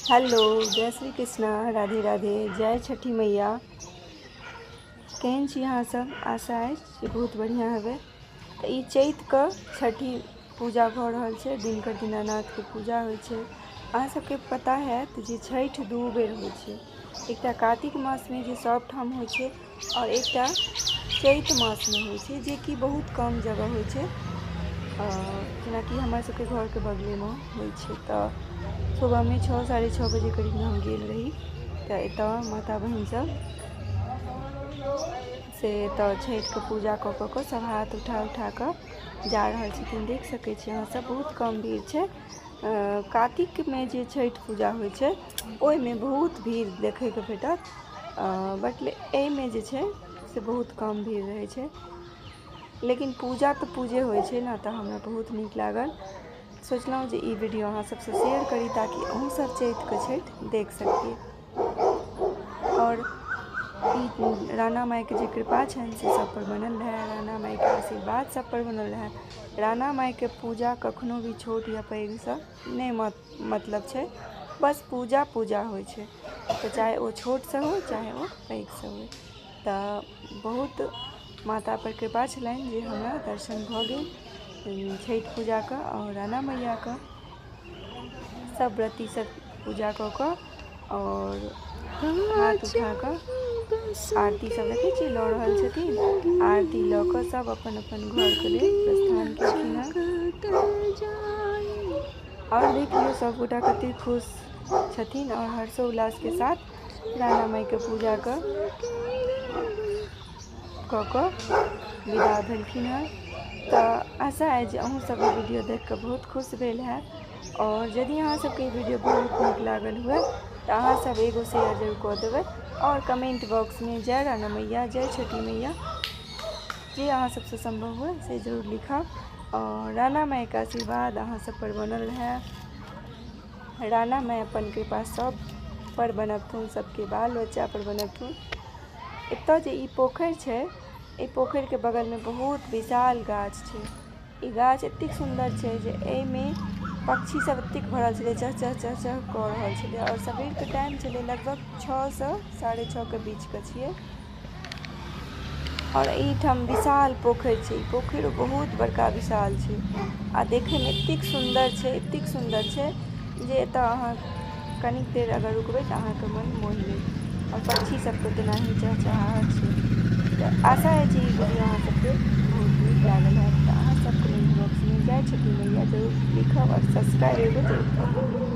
Hello, जय श्री कृष्णा, राधे राधे, जय छठी मैया। केहन छी अहाँ सब? आशा अछि जे बहुत बढ़िआँ हेबै। तऽ ई चैतके छठी पूजा भऽ रहल छै, दिनकर दीनानाथके पूजा होइ छै। अहाँ सबके पता हैत जे छठि दू बेर होइ छै, एकटा कातिक मासमे जे सब ठाम होइ छै आओर एकटा चैत मासमे होइ छै, जेकि बहुत कम जगह होइ छै। जेनाकि हमर सबके घरके बगलेमे होइ छै। तऽ सुबहमे 6 6:30 बजे करीबमे हम गेल रही, तऽ एतऽ माता बहिन सब से एतऽ छठिके पूजा कऽ कऽ कऽ सब हाथ उठा उठा कऽ जा रहल छथिन। देख सकै छी अहाँ सब, बहुत कम भीड़ छै। कातिकमे जे छठि पूजा होइ छै ओहिमे बहुत भीड़ देखैके भेटत, बट एहिमे जे छै से बहुत कम भीड़ रहै छै। लेकिन पूजा तऽ पूजे होइ छै ने, तऽ हमरा बहुत नीक लागल। सोचलहुँ जे ई वीडियो अहाँ सबसँ शेयर करी ताकि अहूँ सब चैतके छठि देख सकी। आओर ई राणा माइके जे कृपा छनि से सब पर बनल रहै, राणा माइके आशीर्वाद सब पर बनल रहै। राणा माइके पूजा कखनो भी छोट या पैघसँ नहि मतलब छै, बस पूजा पूजा होइ छै, तऽ चाहे ओ छोटसँ होइ चाहे ओ पैघसँ होइ। तऽ बहुत माता पर कृपा छलनि जे हमरा दर्शन भऽ गेल छठि पूजाके आओर राणा मैयाके। सब व्रती सब पूजा कऽ कऽ आओर हाथ उठा कऽ आरती सब देखै छियै लऽ रहल छथिन। आरती लऽ कऽ सब अपन अपन घरके लेल प्रस्थान केलखिन हँ। आओर देखियौ सब गोटा कते खुश छथिन आओर हर्षोल्लासके साथ राणा माइके पूजा कऽ कऽ विदा भेलखिन हँ। तऽ आशा अछि जे अहूँ सब ई वीडियो देख कऽ बहुत खुश भेल हैब। आओर यदि अहाँ सबके ई वीडियो बहुत नीक लागल हुए तऽ अहाँ सब एगो शेयर जरूर कऽ देबै आओर कमेंट बॉक्समे जय राणा मैया, जय छठी मैया जे अहाँ सबसँ सम्भव हुए से जरूर लिखब। आओर राणा माइके आशीर्वाद अहाँ सब पर बनल रहै। राणा माइ अपन कृपा सब पर बनबथुन, सबके बाल बच्चा पर बनबथुन। एतऽ जे ई पोखरि छै, एहि पोखरिके बगलमे बहुत विशाल गाछ छै। ई गाछ एतेक सुन्दर छै जे एहिमे पक्षी सब एतेक भरल छलै, चह चह चह चह कऽ रहल छलै। आओर सबेरके टाइम छलै, लगभग 6 से 6:30 के बीचके छियै। आओर एहिठाम विशाल पोखरि छै, ई पोखरि बहुत बड़का विशाल छै आ देखैमे एतेक सुन्दर छै, एतेक सुन्दर छै जे एतऽ अहाँ कनिक देर अगर रुकबै तऽ अहाँके मन मोहि लेत। आओर पक्षी सबके तेनाही चहचहाहट छै। तऽ आशा अछि जे ई वीडियो अहाँ सबके बहुत नीक लागल हैत। तऽ अहाँ सब कमेंट बॉक्समे जय छठी मैया जरूर लिखब आओर सब्सक्राइब एगो जरूर करब।